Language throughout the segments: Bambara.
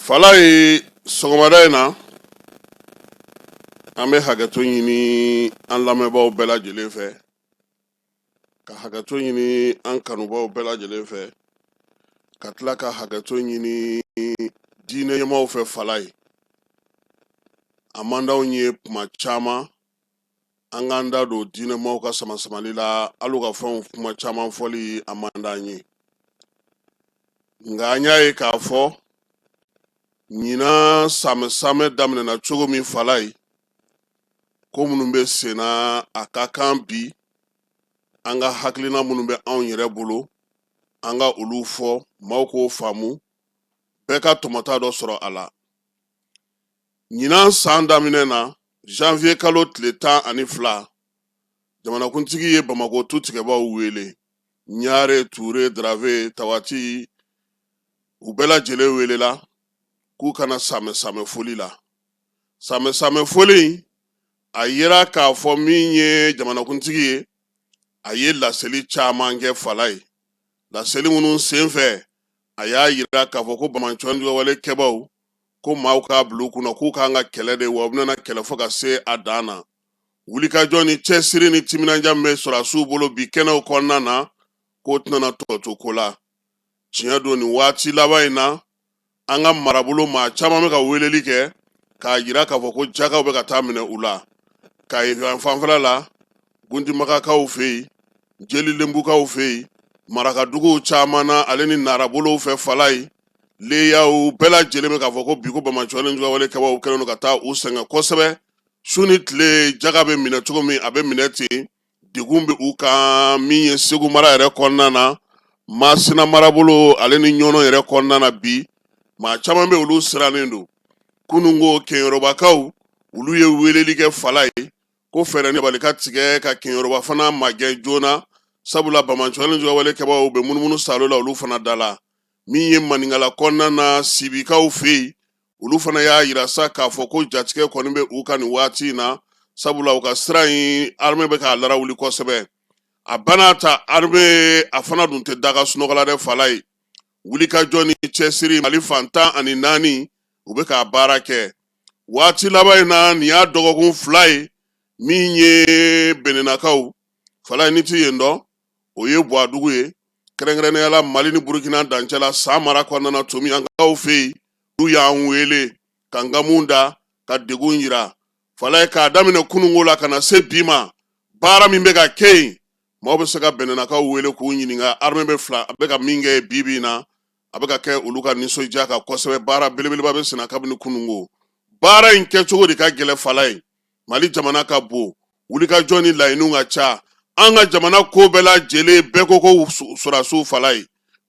Falaye, sɔgɔmada in na, an bɛ hakɛto ɲini an lamɛnbaaw bɛɛ lajɛlen fɛ, ka hakɛto ɲini an kanubaaw bɛɛ lajɛlen fɛ, ka tila ka hakɛto ɲini diinɛ ɲɛmaaw fɛ. Falaye, a man d'anw ye kuma caman an k'an da don diinɛmaaw ka samasamali la, hali u ka fɛnw kuma caman fɔli a man d'an ye. Nka an y'a ye k'a fɔ ɲinan samɛ samɛ daminɛna cogo min, Falaye, ko minnu bɛ senna, a ka kan bi an ka hakilina minnu bɛ anw yɛrɛ bolo, an ka olu fɔ, maaw k'o faamu, bɛɛ ka tɔmɔta dɔ sɔrɔ a la. Ɲinan san daminɛ na, janvier kalo tile 12, jamanakuntigi ye Bamakɔ tu tigɛbaw wele, Ɲare, Ture, Darave, Tawati, u bɛɛ lajɛlen welela k'u ka na samɛ samɛ foli la. Samɛ samɛ foli, a yera k'a fɔ min ye jamanakuntigi ye, a ye laseli caman kɛ. Falaye, laseli minnu senfɛ, a y'a yira k'a fɔ ko banbaanciwale kɛbaw, ko maaw k'a bila u kunna k'u k'an ka kɛlɛ de, wa u bɛna kɛlɛ fo ka se a dan na. Wulikajɔ ni cɛsiri ni timinandiya min bɛ sɔrɔdasiw bolo bi kɛnɛw kɔnɔna na, k'o tɛna tɔ to ko la. Tiɲɛ don, nin waati laban in na, an ka marabolo maa caman bɛ ka weleli kɛ k'a yira k'a fɔ ko jakaw bɛ ka taa minɛ u la Kayi fanfɛla la, Guntimagakaw fɛ yen, Jelilenbukaw fɛ yen, marakaduguw caman na, ale ni narabolow fɛ. Falaye, leyaw bɛɛ lajɛlen bɛ k'a fɔ ko bi ko banbaanciwale juguwale kɛbaw kɛlen don ka taa u sɛgɛn kosɛbɛ. Su ni tile, jaga bɛ minɛ cogo min, a bɛ minɛ ten, degun bɛ u kan. Min ye Segu mara yɛrɛ kɔnɔna na, Masina marabolo ale ni Ɲɔnɔ yɛrɛ kɔnɔna na, bi maa caman bɛ, olu sirannen don. Kununko, Keyorobakaw, olu ye weleli kɛ, Falaye, ko fɛɛrɛ ni dabali ka tigɛ ka Keɲoroba fana magɛn joona, sabula banbaanciwale juguwale kɛbaw bɛ munumunu salo la olu fana da la. Min ye Maninkala kɔnɔna na, Sibikaw fɛ yen, olu fana y'a yira sa k'a fɔ ko jatigɛ kɔni bɛ u kan nin waati in na, sabula u ka sira in, armée bɛ k'a larawuli kosɛbɛ. A bana ta, armée a fana dun tɛ daga sunɔgɔ la dɛ. Falaye, wulikajɔ ni cɛsiri, Mali fan 14, u bɛ k'a baara kɛ waati laban in na. Nin y'a dɔgɔkun 2 ye. Min ye Bɛnɛnakaw, Falaye, ni ti yen dɔn, o ye Buwadugu ye, kɛrɛnkɛrɛnnenya la Mali ni Burukina dancɛ la, San mara kɔnɔna na, Tomiyankaw fɛ yen, olu y'an wele ka nkamu da ka degun yira. Falaye, k'a daminɛ kununko la ka na se bi ma, baara min bɛ ka kɛ yen, maaw bɛ se ka Bɛnɛnakaw wele k'u ɲininka. Armée bɛ fila, a bɛ ka min kɛ bi bi in na, a bɛ ka kɛ olu ka nisɔndiya kan kosɛbɛ. Baara belebeleba bɛ senna kabini kununko. Baara in kɛcogo de ka gɛlɛn, Falaye. Mali jamana ka bon, wulikajɔ ni laɲiniw ka ca. An ka jamana ko bɛɛ lajɛlen, bɛɛ ko ko sɔrɔdasiw. Falaye,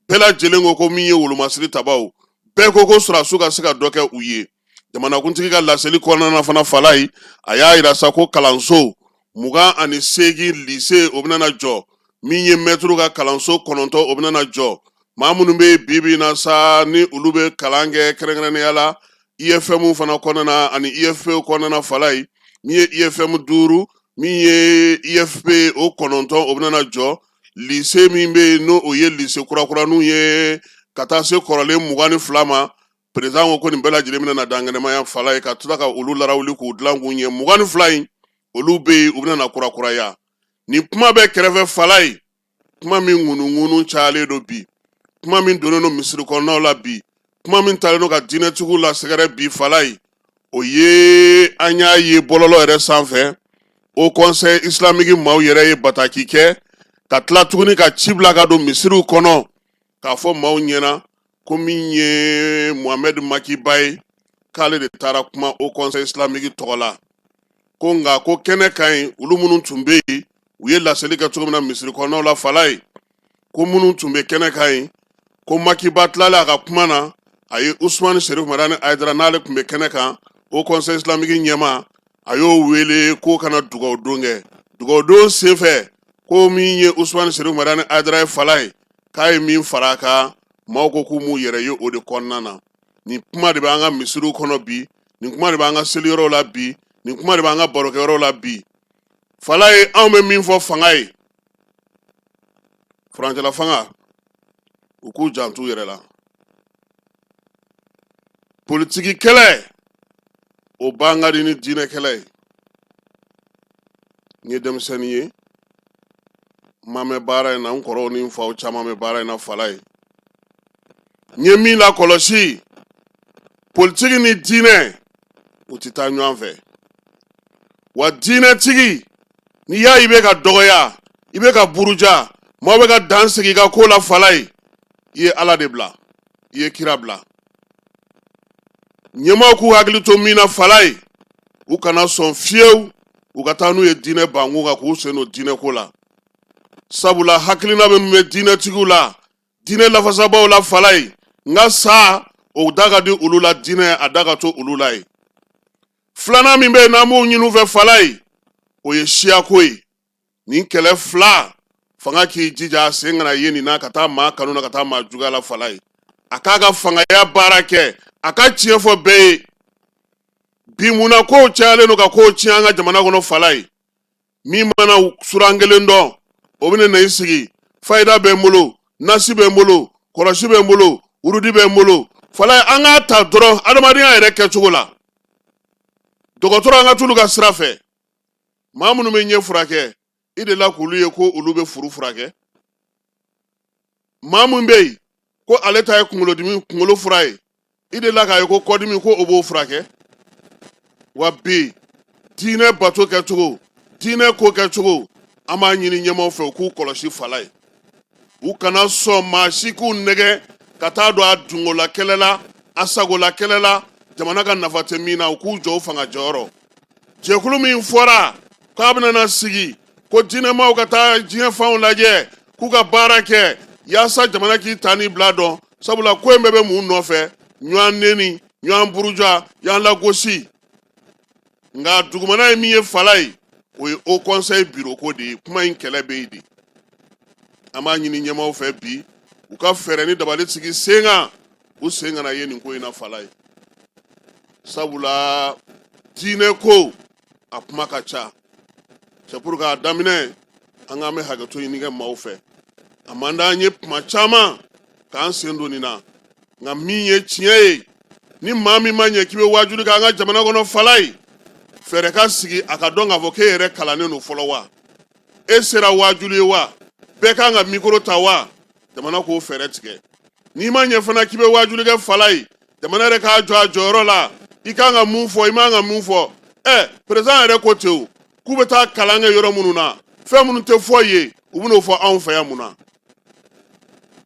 bɛɛ lajɛlen ko ko min ye wolomasiri tabaw, bɛɛ ko ko sɔrɔdasiw ka se ka dɔ kɛ u ye. Jamanakuntigi ka laseli kɔnɔna na fana, Falaye, a y'a yira sa ko kalanso 28, lycée, o bɛna jɔ. Min ye mɛtiriw ka kalanso 9, o bɛna jɔ. Maa minnu bɛ bi bi in na sa, ni olu bɛ kalan kɛ, kɛrɛnkɛrɛnnenya la IFM fana kɔnɔna na ani IFP kɔnɔna na, Falaye, min ye IFM 5, min ye IFP o 9, o bɛna jɔ. Lycée min bɛ yen, n'o o ye lycée kurakuraniw ye, ka taa se kɔrɔlen 22 ma, président ko ko nin bɛɛ lajɛlen bɛna na dankɛnɛmaya, Falaye, ka tila ka olu larawuli k'u dilan k'u ɲɛ. 22 in, olu bɛ yen, u bɛna na kurakuraya. Nin kuma bɛ kɛrɛfɛ, Falaye, kuma min ŋunuŋunu cayalen don bi, kuma min donnen don misiri kɔnɔnaw la bi, kuma min talen don ka diinɛtigiw lasɛgɛrɛ bi, Falaye, o ye an y'a ye bɔlɔlɔ yɛrɛ sanfɛ, Haut Conseil islamique maaw yɛrɛ ye bataki kɛ ka tila tuguni ka ci bila ka don misiriw kɔnɔ k'a fɔ maaw ɲɛna ko min ye Mohamed Makiba ye, k'ale de taara kuma Haut Conseil islamique tɔgɔ la, ko nka ko kɛnɛ ka ɲi. Olu minnu tun bɛ yen, u ye laseli kɛ cogo min na misiri kɔnɔnaw la, Falaye, ko minnu tun bɛ kɛnɛ kan yen, ko Makiba tilalen a ka kuma na, a ye Usumani Serif Madani Hayidara, n'ale tun bɛ kɛnɛ kan, Haut Conseil islamique ɲɛmaa, a y'o wele k'o ka na dugawu don kɛ. Dugawu don senfɛ, ko min ye Usumani Serif Madani Hayidara ye, Falaye, k'a ye min fara a kan, maaw ko k'u m'u yɛrɛ ye o de kɔnɔna na. Nin kuma de bɛ an ka misiriw kɔnɔ bi, nin kuma de b'an ka seliyɔrɔw la bi, nin kuma de b'an ka barokɛyɔrɔw la bi. Falaye, anw bɛ min fɔ fanga ye, furancɛla fanga, u k'u janto u yɛrɛ la. Politiki kɛlɛ, o ban ka di ni diinɛ kɛlɛ ye. N ye denmisɛnnin ye, n ma mɛn baara in na, n kɔrɔw ni n faw caman bɛ baara in na Falaye. N ye min lakɔlɔsi, politiki ni diinɛ, u tɛ taa ɲɔgɔn fɛ. Wa diinɛtigi, n'i y'a ye i bɛ ka dɔgɔya, i bɛ ka buruja, maaw bɛ ka dan sigi i ka ko la Falaye, i ye Ala de bila, i ye kira bila. Ɲɛmaaw k'u hakili to min na Falaye, u kana sɔn fiyewu u ka taa n'u ye diinɛ bankun kan, k'u sen don diinɛ ko la, sabula hakilina bɛ min bɛ diinɛtigiw la, diinɛ lafasabaw la Falaye, nka sa o da ka di olu la, diinɛ a da ka to olu la ye. Filanan min bɛ yen n'an b'o ɲini u fɛ Falaye, o ye siyako ye. Nin kɛlɛ fila, fanga k'i jija a sen kana ye nin na, ka taa maa kanu na, ka taa maa juguya la Falaye. A k'a ka fangaya baara kɛ, a ka tiɲɛ fɔ bɛɛ ye. Bi munna kow cayalen don ka kow tiɲɛ an ka jamana kɔnɔ Falaye? Min mana suran kelen dɔn, o bɛna na i sigi, fayida bɛ n bolo, nasi bɛ n bolo, kɔlɔsi bɛ n bolo, wurudi bɛ n bolo. Falaye, an k'a ta dɔrɔn adamadenya yɛrɛ kɛcogo la. Dɔgɔtɔrɔ, an ka t'olu ka sira fɛ. Maa minnu bɛ ɲɛ furakɛ, i delila k'olu ye ko olu bɛ furu furakɛ? Maa min bɛ yen ko ale ta ye kunkolodimi, kunkolo fura ye, i delila k'a ye ko kɔdimi ko o b'o furakɛ? Wa bi diinɛ bato kɛcogo, diinɛ ko kɛcogo, an b'a ɲini ɲɛmaaw fɛ u k'u kɔlɔsi Falaye. U kana sɔn maa si k'u nɛgɛ ka taa don a dungola kɛlɛ la, a sagola kɛlɛ la, jamana ka nafa tɛ min na. U k'u jɔ u fanga jɔyɔrɔ. Jɛkulu min fɔra k'a bɛna na sigi ko diinɛmaw ka taa diɲɛ fanw lajɛ, k'u ka baara kɛ yaasa jamana k'i ta ni bila dɔn, sabula ko in bɛɛ bɛ mun nɔfɛ? Ɲɔgɔn neni, ɲɔgɔn buruja, ɲɔgɔn lagosi. Nka dugumana ye min ye Falaye, o ye haut conseil bureau ko de ye. Kuma in kɛlɛ bɛ yen de. An b'a ɲini ɲɛmaaw fɛ bi, u ka fɛɛrɛ ni dabali sigi sen kan, u sen kana ye nin ko in na Falaye, sabula diinɛ ko a kuma ka ca. C'est pour k'a daminɛ, an k'an bɛ hakɛto ɲini kɛ maaw fɛ. A man d'an ye kuma caman k'an sen don nin na, nka min ye tiɲɛ ye, ni maa min ma ɲɛ k'i bɛ waajuli kɛ an ka jamana kɔnɔ Falaye, fɛɛrɛ ka sigi a ka dɔn k'a fɔ k'e yɛrɛ kalannen don fɔlɔ wa, e sera waajuli ye wa, bɛɛ kan ka mikoro ta wa, jamana k'o fɛɛrɛ tigɛ. N'i ma ɲɛ fana k'i bɛ waajuli kɛ Falaye, jamana yɛrɛ k'a jɔ a jɔyɔrɔ la, i kan ka mun fɔ, i man ka mun fɔ. Président yɛrɛ ko ten o, k'u bɛ taa kalan kɛ yɔrɔ minnu na, fɛn minnu tɛ fɔ yen, u bɛn'o fɔ anw fɛ yan mun na?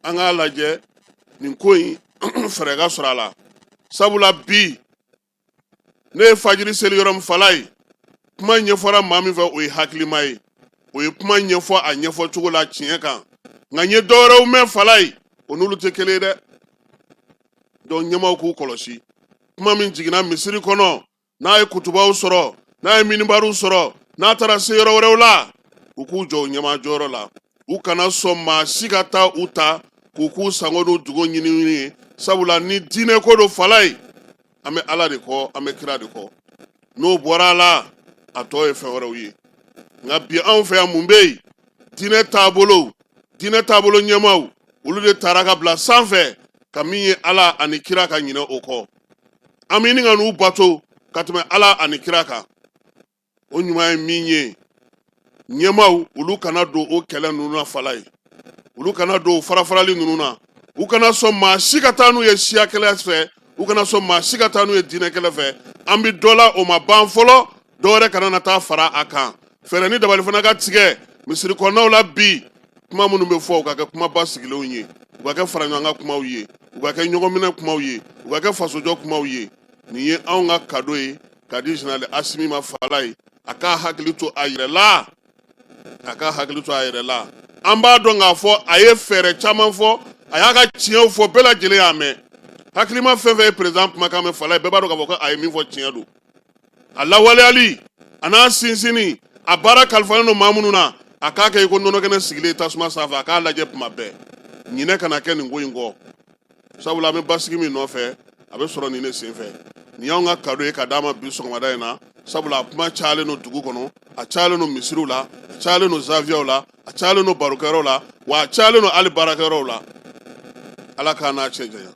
An k'a lajɛ nin ko in, fɛɛrɛ ka sɔrɔ a la, sabula bi ne ye fajiri seli yɔrɔ min Falaye, kuma ɲɛfɔra maa min fɛ, o ye hakilima ye, o ye kuma ɲɛfɔ a ɲɛfɔ cogo la tiɲɛ kan. Nka n ye dɔ wɛrɛw mɛn Falaye, o n'olu tɛ kelen ye dɛ. Donc ɲɛmaaw k'u kɔlɔsi. Kuma min jiginna misiri kɔnɔ, n'a ye kutubaw sɔrɔ, n'a ye minibariw sɔrɔ, n'a taara se yɔrɔ wɛrɛw la, u k'u jɔ u ɲɛmaa jɔyɔrɔ la. U kana sɔn maa si ka taa u ta k'u k'u sango n'u dugu ɲinini ye, sabula ni diinɛ ko don Falaye, an bɛ Ala de kɔ, an bɛ kira de kɔ. N'o bɔra a la, a tɔ ye fɛn wɛrɛw ye. Nka bi anw fɛ yan, mun bɛ yen? Diinɛ taabolo, diinɛ taabolo ɲɛmaaw, olu de taara ka bila sanfɛ ka min ye Ala ani kira ka ɲinɛ o kɔ. An bɛ ɲini ka n'u bato ka tɛmɛ Ala ani kira kan. O ɲuman ye min ye, ɲɛmaaw, olu kana don o kɛlɛ ninnu na Falaye, olu kana don o farafarali ninnu na. U kana sɔn maa si ka taa n'u ye siya kɛlɛ fɛ, u kana sɔn maa si ka taa n'u ye diinɛ kɛlɛ fɛ. An bɛ dɔ la, o ma ban fɔlɔ, dɔ wɛrɛ kana na taa fara a kan. Fɛɛrɛ ni dabali fana ka tigɛ misiri kɔnɔnaw la bi. Kuma minnu bɛ fɔ, u ka kɛ kumaba sigilenw ye, u ka kɛ fara ɲɔgɔn kan kumaw ye, u ka kɛ ɲɔgɔnminɛ kumaw ye, u ka kɛ fasojɔ kumaw ye. Nin ye anw ka kado ye ka di général Asimi ma Falaye. A k'a hakili to a yɛrɛ la, a k'a hakili to a yɛrɛ la. An b'a dɔn k'a fɔ a ye fɛɛrɛ caman fɔ, a y'a ka tiɲɛw fɔ, bɛɛ lajɛlen y'a mɛn. Hakilima fɛn fɛn ye président kumakan mɛn Falaye, bɛɛ b'a dɔn k'a fɔ ko a ye min fɔ tiɲɛ don. A lawaleyali a n'a sinsinni, a baara kalifalen don maa minnu na, a k'a kɛ i ko nɔnɔkɛnɛ sigilen tasuma sanfɛ. A k'a lajɛ tuma bɛɛ, ɲinɛ kana kɛ nin ko in kɔ, sabula an bɛ basigi min nɔfɛ, a bɛ sɔrɔ nin de senfɛ. Nin y'anw ka kado ye ka d'a ma bi sɔgɔmada in na, sabula a kuma cayalen don dugu kɔnɔ, a cayalen don misiriw la, a cayalen don zaviyaw la, a cayalen don barokɛyɔrɔw la, wa a cayalen don hali baarakɛyɔrɔw la. Ala k'a n'a cɛ janya.